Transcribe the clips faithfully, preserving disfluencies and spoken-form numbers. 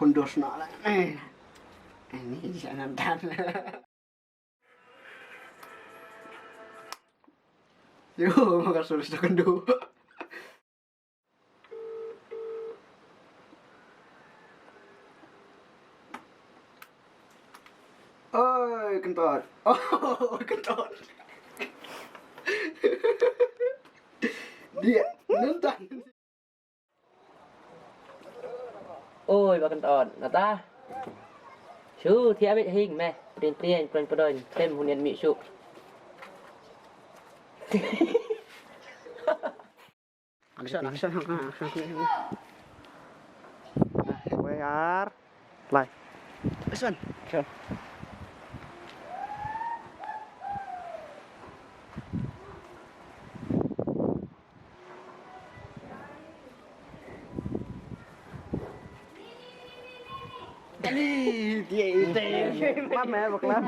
Kundos na la. Eh. Ini jangan dan. Yo, makasih sudah kendu. Oi, kentut. Oh, kentut. Dia nentang. Oi, ba kentut. Nata. Shu, thiah bit hing meh. Prin prin, prin prin. Tem hunian mi shu. Action, action, action. Wei ar. Lai. Action. Action. Ani, dia itu. Mama, bakla.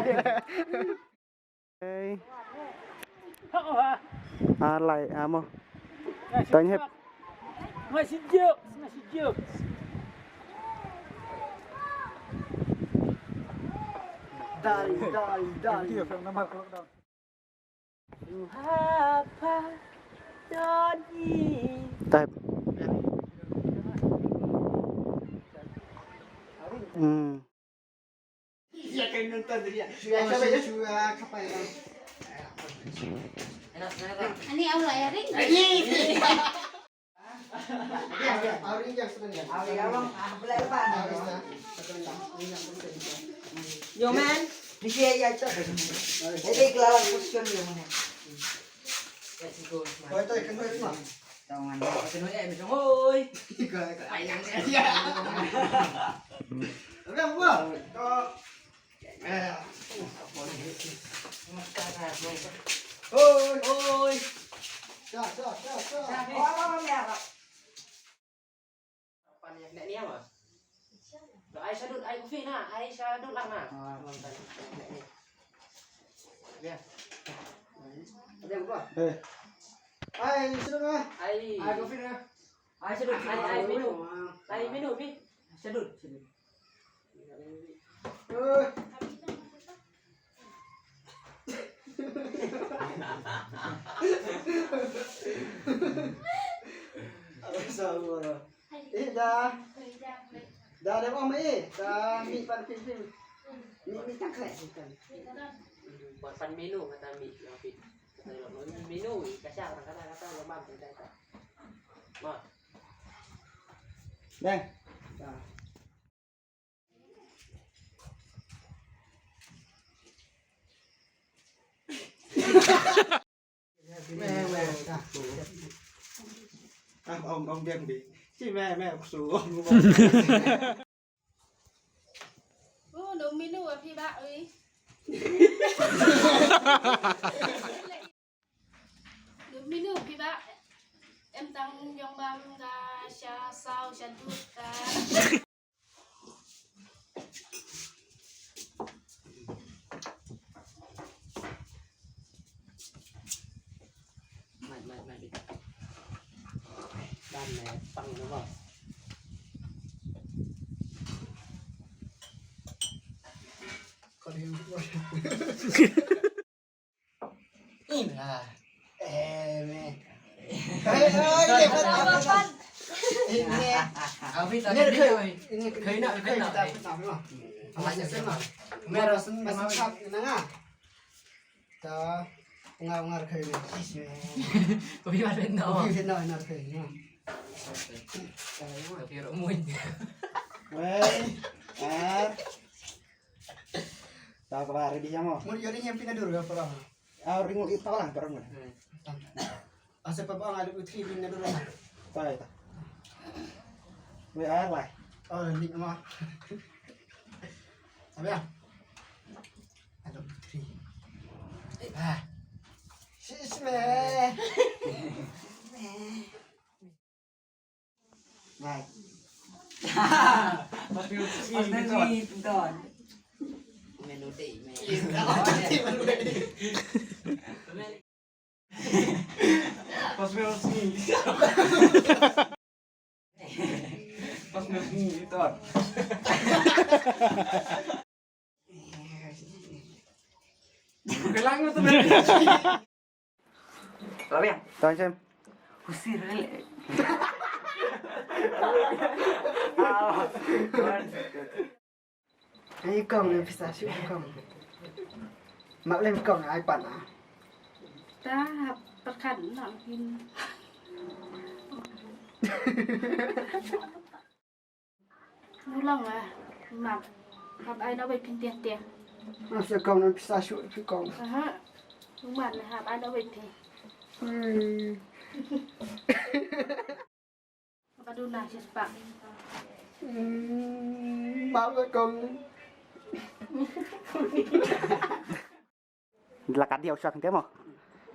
Hey. Alai, amo. Tanya. Masih jokes, masih jokes. Dai, dai, dai. Apa Doni? Type. Hmm. Iya, kan nonton dia. Sudah, sudah, sudah, kapan ya? Ani, awak ya, Ring? Yo, man. Oi, oi. Sha, sha, sha, sha. Pan ïa kane nia ma. Ai sha dud, ai kopi na, ai sha dud lah na. Ya. Ada apa? Eh. Ai sha dud na. Ai. Ai kopi na. Ai sha dud, ai, ai menu. Ai menu pi. Sha dud, sha dud. Eh. Sabar. Eh, da. Da, da, oh, eh, da, mi pan pin pin. Mi, mi tang khlek, mi tang. Pan, pan menu kata mi, yang pi. Kata lo, menu, kata, kata, kata, lo mam, kata, kata. Ma. Dang. Da. Ah, ong, ong biang bi. Ci me, me, aku suruh. Oh, dong minu api bak wi. Dum minu phi ba em tang yong bam ga sha saw sha dut ka. Mai, mai, mai. Dan ne pang ne ba. Kon hiu. Ina. Eh, me. Eh, eh, ini apa? Ini. Abi tadi ini, ini, kena, kena. Apa sih, Mak? Merah sen, masih sap, nanga. Ta, ngar, ngar, kena. Kopi ada no. Kopi ada no, ngar, kena. Kopi rumun. Wei, ah. Tahu kaba ready ya mo. Mun yo ni nyampi na dur ga para. Ah, ring uli tahu lah para mo. Asa pa ba ngadu utri bin na dur. Tahu ta. We are lai. Oh, ni ma. Sabi ya. Adu utri. Ah. Sisme. Right. Pas menu sweet, betul. Menu day, menu. Pas menu sweet. Pas Ito. Kailangan mo ito. Sabi yan. Ito, Jem. Husir, dali. Ah, ay, ikaw, may pistachio, ikaw. Mak lem ikaw, ay pan, ah. Ta, perkat, nak pin. Mulang ah, mak. Hap ai na bai pin tiang tiang. Masa kong na pistachio phi kong. Aha. Umat na hap ai na bai pin. Hmm. Apa duna sispa. Hmm, masa kong. Dila ka dia usah kente mo.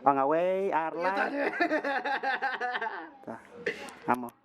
Ong awei, ar lai. Ta. Amo.